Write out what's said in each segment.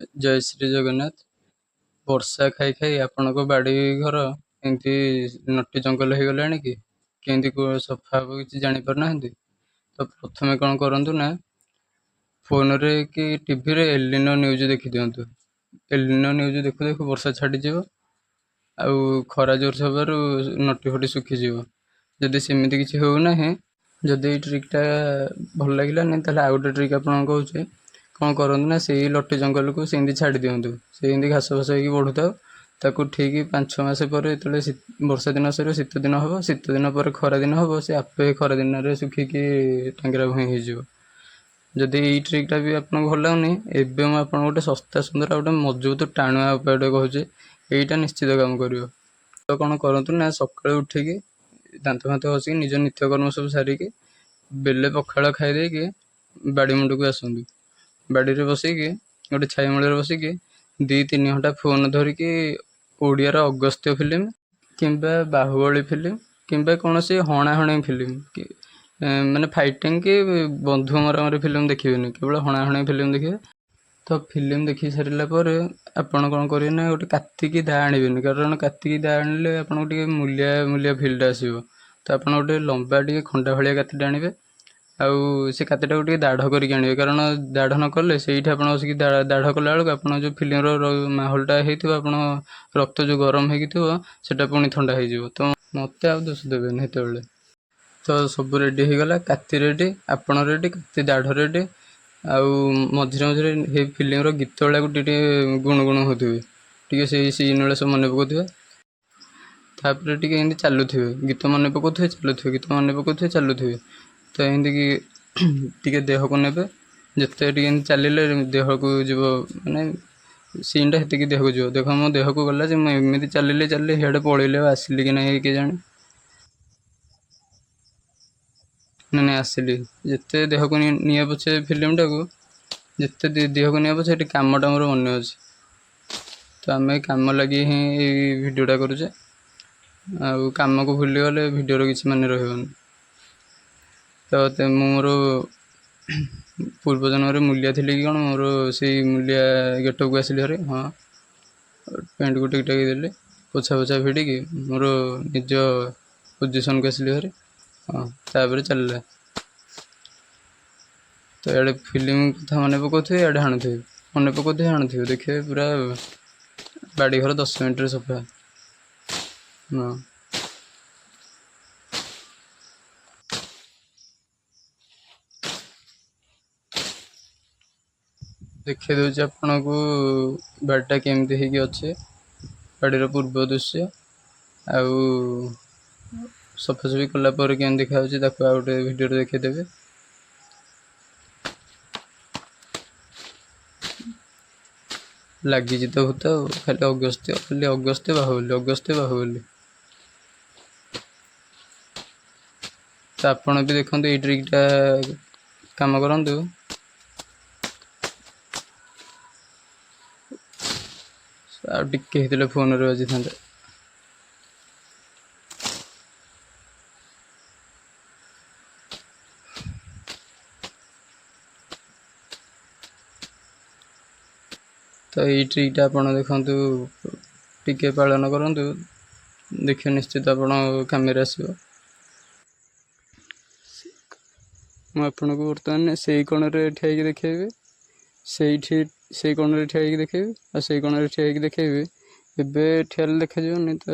ଜୟ ଶ୍ରୀ ଜଗନ୍ନାଥ। ବର୍ଷା ଖାଇ ଖାଇ ଆପଣଙ୍କ ବାଡ଼ି ଘର ଏମିତି ନଟି ଜଙ୍ଗଲ ହେଇଗଲାଣି କି? କେମିତି ସଫା ହେବ କିଛି ଜାଣିପାରୁନାହାନ୍ତି? ତ ପ୍ରଥମେ କ'ଣ କରନ୍ତୁ ନା, ଫୋନରେ କି ଟିଭିରେ ଏଲିନୋ ନ୍ୟୁଜ୍ ଦେଖିଦିଅନ୍ତୁ। ଏଲିନୋ ନ୍ୟୁଜ୍ ଦେଖୁ ଦେଖୁ ବର୍ଷା ଛାଡ଼ିଯିବ, ଆଉ ଖରା ଜୋରସେ ହେବାରୁ ନଟି ଫଟି ଶୁଖିଯିବ। ଯଦି ସେମିତି କିଛି ହେଉନାହିଁ, ଯଦି ଏଇ ଟ୍ରିକ୍ଟା ଭଲ ଲାଗିଲାନି, ତାହେଲେ ଆଉ ଗୋଟେ ଟ୍ରିକ୍ ଆପଣଙ୍କୁ କହୁଛି। କ'ଣ କରନ୍ତୁ ନା, ସେଇ ଲଟି ଜଙ୍ଗଲକୁ ସେମିତି ଛାଡ଼ି ଦିଅନ୍ତୁ, ସେମିତି ଘାସ ଫାସ ହେଇକି ବଢ଼ୁଥାଉ। ତାକୁ ଠିକ୍ 5-6 ମାସ ପରେ ଯେତେବେଳେ ବର୍ଷା ଦିନ ସରିବ, ଶୀତ ଦିନ ହେବ, ଶୀତ ଦିନ ପରେ ଖରା ଦିନ ହେବ, ସେ ଆପେ ଖରା ଦିନରେ ଶୁଖିକି ଟାଙ୍ଗରା ଭୂଇଁ ହେଇଯିବ। ଯଦି ଏଇ ଟ୍ରିକ୍ଟା ବି ଆପଣଙ୍କୁ ଭଲ ଲାଗୁନି, ଏବେ ମୁଁ ଆପଣଙ୍କୁ ଗୋଟେ ଶସ୍ତା, ସୁନ୍ଦର ଆଉ ଗୋଟେ ମଜବୁତ ଟାଣୁଆ ଉପାୟଟେ କହୁଛି। ଏଇଟା ନିଶ୍ଚିତ କାମ କରିବ। ତ କ'ଣ କରନ୍ତୁ ନା, ସକାଳୁ ଉଠିକି ଦାନ୍ତ ଫାନ୍ତ ଘଷିକି ନିଜ ନିତ୍ୟକର୍ମ ସବୁ ସାରିକି ବେଲେ ପଖାଳ ଖାଇ ଦେଇକି ବାଡ଼ି ମୁଣ୍ଡକୁ ଆସନ୍ତୁ। ବାଡ଼ିରେ ବସିକି, ଗୋଟେ ଛାଇ ମୂଳରେ ବସିକି 2-3 ଘଣ୍ଟା ଫୋନ୍ ଧରିକି ଓଡ଼ିଆର ଅଗସ୍ତ୍ୟ ଫିଲ୍ମ କିମ୍ବା ବାହୁବଳୀ ଫିଲ୍ମ କିମ୍ବା କୌଣସି ହଣାହଣି ଫିଲ୍ମ କି ମାନେ ଫାଇଟିଂ କି ବନ୍ଧୁ ମରାମରି ଫିଲ୍ମ ଦେଖିବେନି, କେବଳ ହଣାହଣି ଫିଲ୍ମ ଦେଖିବେ। ତ ଫିଲ୍ମ ଦେଖି ସାରିଲା ପରେ ଆପଣ କ'ଣ କରିବେ ନା, ଗୋଟେ କାତିକି ଦା ଆଣିବେନି, କାରଣ କାତିକି ଦା ଆଣିଲେ ଆପଣଙ୍କୁ ଟିକେ ମୂଲିଆ ମୂଲିଆ ଫିଲ୍ଟା ଆସିବ। ତ ଆପଣ ଗୋଟେ ଲମ୍ବା ଟିକେ ଖଣ୍ଡା ଭଳିଆ କାତିଟା ଆଣିବେ, ଆଉ ସେ କାତିଟାକୁ ଟିକେ ଦାଢ଼ କରିକି ଆଣିବେ, କାରଣ ଦାଢ଼ ନ କଲେ ସେଇଠି ଆପଣ ବସିକି ଦାଢ଼ କଲା ବେଳକୁ ଆପଣ ଯେଉଁ ଫିଲ୍ମର ମାହୋଲଟା ହେଇଥିବ, ଆପଣ ରକ୍ତ ଯେଉଁ ଗରମ ହେଇକି ଥିବ, ସେଇଟା ପୁଣି ଥଣ୍ଡା ହେଇଯିବ। ତ ମୋତେ ଆଉ ଦୋଷ ଦେବେନି ସେତେବେଳେ। ତ ସବୁ ରେଡ଼ି ହେଇଗଲା, କାତି ରେଡ଼ି, ଆପଣ ରେଡ଼ି, କାତି ଦାଢ଼ ରେଡ଼ି। ଆଉ ମଝିରେ ମଝିରେ ସେଇ ଫିଲ୍ମର ଗୀତ ଗୁଡ଼ାକୁ ଟିକେ ଟିକେ ଗୁଣୁ ଗୁଣୁ ହେଉଥିବେ, ଟିକେ ସେଇ ସିନ୍ ଗୁଡ଼ା ସବୁ ମନେ ପକାଉଥିବେ। ତାପରେ ଟିକେ ଏମିତି ଚାଲୁଥିବେ, ଗୀତ ମନେ ପକାଉଥିବେ, ଚାଲୁଥିବେ, ଗୀତ ମନେ ପକାଉଥିବେ, ଚାଲୁଥିବେ। ତ ଏମିତିକି ଟିକେ ଦେହକୁ ନେବେ, ଯେତେ ଟିକେ ଏମିତି ଚାଲିଲେ ଦେହକୁ ଯିବ, ମାନେ ସିନ୍ଟା ସେତିକି ଦେହକୁ ଯିବ। ଦେଖ, ମୋ ଦେହକୁ ଗଲା ଯେ ମୁଁ ଏମିତି ଚାଲିଲି ଚାଲିଲି, ସିଆଡ଼େ ପଳେଇଲି, ଆଉ ଆସିଲି କି ନାହିଁ କେଜାଣି। ନାଇଁ ନାଇଁ, ଆସିଲି। ଯେତେ ଦେହକୁ ନିଏ ପଛେ ଫିଲ୍ମଟାକୁ, ଯେତେ ଦେହକୁ ନିଏ ପଛେ, ଏଠି କାମଟା ମୋର ମନେ ଅଛି। ତ ଆମେ କାମ ଲାଗି ହିଁ ଏଇ ଭିଡ଼ିଓଟା କରୁଛେ, ଆଉ କାମକୁ ଭୁଲିଗଲେ ଭିଡ଼ିଓର କିଛି ମାନେ ରହିବନି। ତ ମୁଁ ମୋର ପୂର୍ବ ଜନ୍ମରେ ମୂଲିଆ ଥିଲି କି କ'ଣ, ମୋର ସେଇ ମୂଲିଆ ଗେଟଅପ୍କୁ ଆସିଲି ଭାରି। ହଁ, ପ୍ୟାଣ୍ଟକୁ ଠିକ୍ ଠାକ୍ ଦେଲି, ପୋଛା ଫୋଛା ଭିଡ଼ିକି ମୋର ନିଜ ପୋଜିସନ୍କୁ ଆସିଲି ଭାରି। ହଁ, ତାପରେ ଚାଲିଲା। ତ ଇଆଡ଼େ ଫିଲ୍ମ କଥା ମନେ ପକାଉଥିବେ, ଇଆଡ଼େ ହାଣୁଥିବେ, ମନେ ପକାଉଥିବେ, ହାଣୁଥିବେ, ଦେଖିବେ ପୁରା ବାଡ଼ିଘର 10 ମିନିଟ୍ରେ ସଫା। ହଁ, ଦେଖେଇ ଦେଉଛି ଆପଣଙ୍କୁ ବାଡ଼ିଟା କେମିତି ହେଇକି ଅଛି, ବାଡ଼ିର ପୂର୍ବ ଦୃଶ୍ୟ ଆଉ ସଫାସଫି କଲା ପରେ କେମିତି ଦେଖାଯାଉଛି, ତାକୁ ଆଉ ଗୋଟେ ଭିଡ଼ିଓରେ ଦେଖେଇଦେବେ। ଲାଗିଛି ତ ଭୂତ ଆଉ, ଖାଲି ଅଗସ୍ତ୍ୟ, ଖାଲି ଅଗସ୍ତ୍ୟ ବାହୁବଲି, ଅଗସ୍ତ୍ୟ ବାହୁବଲି। ତ ଆପଣ ବି ଦେଖନ୍ତୁ, ଏଇ ଟ୍ରିକ୍ଟା କାମ କରନ୍ତୁ। ଆଉ ଟିକେ ହେଇଥିଲେ ଫୋନରେ ବାଜିଥାନ୍ତା। ତ ଏଇ ଟ୍ରିକ୍ଟା ଆପଣ ଦେଖନ୍ତୁ, ଟିକେ ପାଳନ କରନ୍ତୁ, ଦେଖିବେ ନିଶ୍ଚିତ ଆପଣ କାମରେ ଆସିବ। ମୁଁ ଆପଣଙ୍କୁ ବର୍ତ୍ତମାନ ସେଇ କୋଣରେ ଠିଆ ହେଇକି ଦେଖେଇବି, ସେଇଠି ସେଇ କୋଣରେ ଠିଆ ହେଇକି ଦେଖେଇବି, ଆଉ ସେଇ କୋଣରେ ଠିଆ ହେଇକି ଦେଖେଇବି। ଏବେ ଠିଆ ହେଲେ ଦେଖାଯିବନି, ତ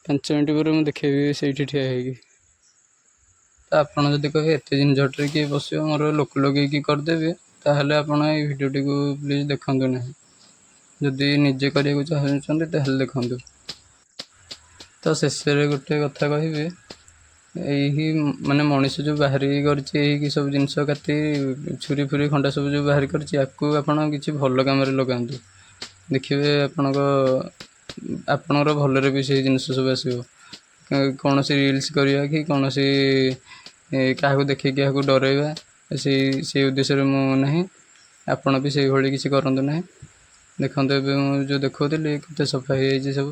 5 ମିନିଟ୍ ପରେ ମୁଁ ଦେଖେଇବି ସେଇଠି ଠିଆ ହେଇକି। ତ ଆପଣ ଯଦି କହିବେ ଏତେ ଝିଞ୍ଝଟରେ କିଏ ବସିବ, ମୋର ଲୋକ ଲଗେଇକି କରିଦେବି, ତାହେଲେ ଆପଣ ଏଇ ଭିଡ଼ିଓଟିକୁ ପ୍ଲିଜ୍ ଦେଖନ୍ତୁ ନାହିଁ। ଯଦି ନିଜେ କରିବାକୁ ଚାହୁଁଛନ୍ତି ତାହେଲେ ଦେଖନ୍ତୁ। ତ ଶେଷରେ ଗୋଟେ କଥା କହିବି, ଏହି ମାନେ ମଣିଷ ଯେଉଁ ବାହାରି କରିଛି ଏଇ ସବୁ ଜିନିଷ, କାତି ଛୁରୀ ଫୁରୀ ଖଣ୍ଡା ସବୁ ଯେଉଁ ବାହାରି କରିଛି, ୟାକୁ ଆପଣ କିଛି ଭଲ କାମରେ ଲଗାନ୍ତୁ, ଦେଖିବେ ଆପଣଙ୍କର ଭଲରେ ବି ସେଇ ଜିନିଷ ସବୁ ଆସିବ। କୌଣସି ରିଲ୍ସ କରିବା କି କୌଣସି କାହାକୁ ଦେଖିକି କାହାକୁ ଡରାଇବା, ସେଇ ଉଦ୍ଦେଶ୍ୟରେ ମୁଁ ନାହିଁ। ଆପଣ ବି ସେଇଭଳି କିଛି କରନ୍ତୁ ନାହିଁ। ଦେଖନ୍ତୁ, ଏବେ ମୁଁ ଯେଉଁ ଦେଖାଉଥିଲି କେତେ ସଫା ହେଇଯାଇଛି ସବୁ।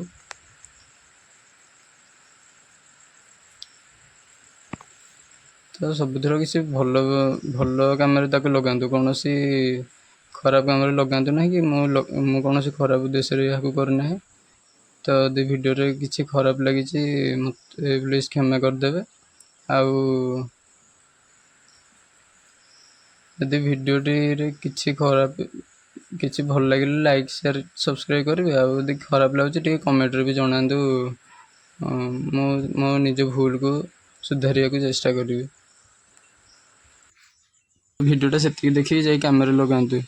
ତ ସବୁଥିର କିଛି ଭଲ ଭଲ କାମରେ ତାକୁ ଲଗାନ୍ତୁ, କୌଣସି ଖରାପ କାମରେ ଲଗାନ୍ତୁ ନାହିଁ କି ମୁଁ କୌଣସି ଖରାପ ଉଦ୍ଦେଶ୍ୟରେ ଏହାକୁ କରୁନାହିଁ। ତ ଯଦି ଭିଡ଼ିଓରେ କିଛି ଖରାପ ଲାଗିଛି, ମୋତେ ପ୍ଲିଜ୍ କ୍ଷମା କରିଦେବେ। ଆଉ ଯଦି ଭିଡ଼ିଓଟିରେ କିଛି ଖରାପ, କିଛି ଭଲ ଲାଗିଲେ ଲାଇକ୍, ସେୟାର, ସବସ୍କ୍ରାଇବ୍ କରିବେ। ଆଉ ଯଦି ଖରାପ ଲାଗୁଛି, ଟିକେ କମେଣ୍ଟରେ ବି ଜଣାନ୍ତୁ। ମୁଁ ମୋ ନିଜ ଭୁଲକୁ ସୁଧାରିବାକୁ ଚେଷ୍ଟା କରିବି। ଭିଡ଼ିଓଟା ସେତିକି ଦେଖିକି ଯାଇ କାମରେ ଲଗାନ୍ତୁ।